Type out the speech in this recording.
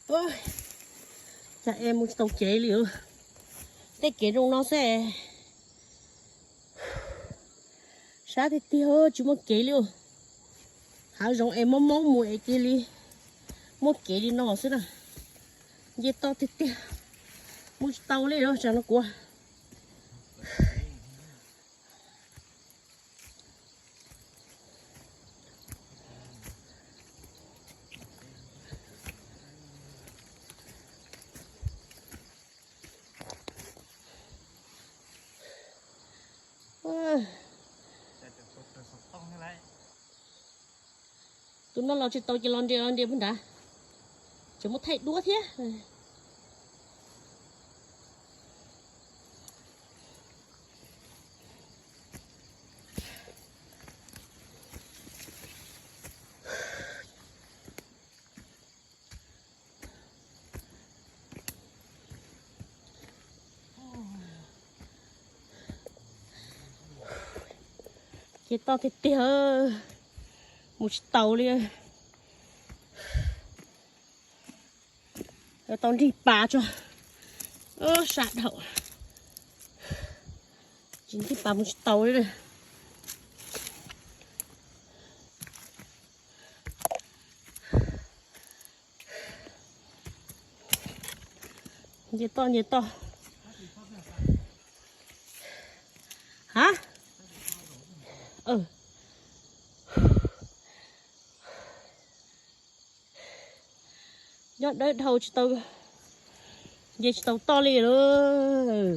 Ua, cas es mus tsis tau kev li. Tej kev zoo no xwb. Sab tiag tiag tsis muaj kev li. Hav zoov es mob mob mus es cia li muaj kev li no xwb na. Nce toj tiag tiag, mus tsis tau li los tsam no kuv. Tus no los tsis tau ces los nres los nres puag nrad. Tseem muaj thaij duab thiab. Ces toj tiag tiag, mus tsis taus li. Tau nrig pas tso, sab dhau. Tsis nrig pas mus tsis taus li. Nce toj nce toj. Ha, nyob dawb dhau tsis tau, nce tsis tau toj li lawm.